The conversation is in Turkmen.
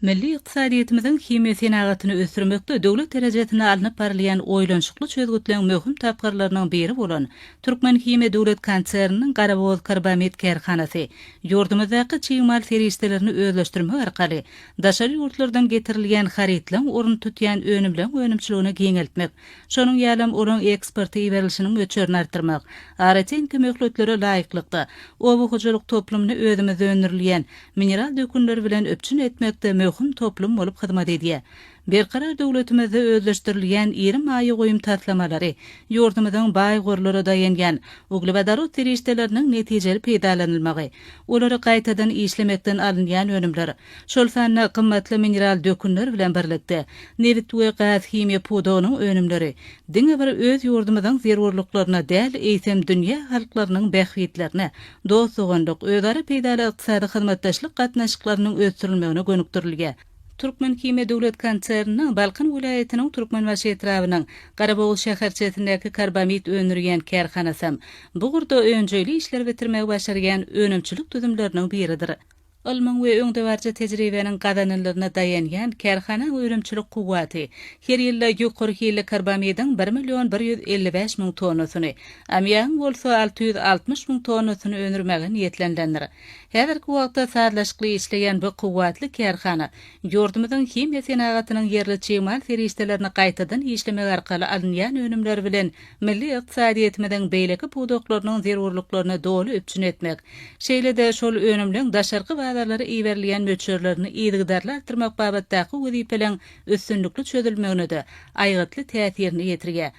Milli ykdysadyýetimiziň himiýa senagatyny ösdürmekde döwlet derejesinde alnyp barylýan oýlanyşykly çözgütleň möhüm tapgyrlarynyň biri bolan Türkmenhimiýa döwlet konserniniň Garabogazkarbamid kärhanasy ýurdumyzdaky çig mal serişdelerini özleşdirmek arkaly daşary ýurtlardan getirilýän harytlaryň ornuny tutýan önümleň önümçiligini giňeltmek, şonuň ýalam olaň eksporta iberilişiniň möçberini artdyrmak, arateinki möhletlere laýyklykda oba hojalyk toplumyny özümizde öndürilýän mineral dökünleri bilen üpjün etmekde möhüm toplum bolup hyzmat edýär. Berkarar döwletimizde özleşdirilýän iri maýa goýum taslamalary ýurdumyzyň baý gorlara daýanýan uglewodorod serişdeleriniň netijeli peýdalanylmagy, olary gaýtadan işlemekden alynýan önümler, şol sanda gymmatly mineral dökünler bilen birlikde, nebit we gaz-himiýa pudagynyň önümleri diňe bir öz ýurdumyzyň zerurlyklaryna däl, eýsem, dünýä halklarynyň bähbitlerine, dost-doganlyk, özara peýdaly ykdysady hyzmatdaşlyk gatnaşyklarynyň ösdürilmegine gönükdirilýär. Türkmenhimiýa döwlet konserniniň Balkan welaýatynyň Türkmenbaşy etrabynyň Garabogaz şäherçesindäki karbamid öndürýän kärhanasam bu ugurda önjeýli işleri bitirmegi başarýan önümçilik düzümleriniň biridir. Ylmyň we öňdebaryjy tejribäniň gazananlaryna daýanýan kärhanaň önümçilik kuwwaty her ýylda ýokary hilli karbamidiň bir million 155 müň tonnasyny, ammiagyň bolsa 660 müň tonnasyny öndürmäge niýetlenilendir. Häzirki wagtda sazlaşykly işleýän bu kuwwatly kärhana ýurdumyzyň himiýa senagatynyň ýerli çig mal serişdelerini gaýtadan işlemek arkaly alynýan önümler bilen milli ykdysadyýetimiziň beýleki pudaklarynyň zerurlyklaryny doly üpjün etmek, şeýle-de şol önümleň daşarky bazarlara iberilýän möçberlerini yzygiderli artdyrmak babatdaky wezipeleň üstünlikli çözülmegine-de aýgytly täsirini ýetirýär.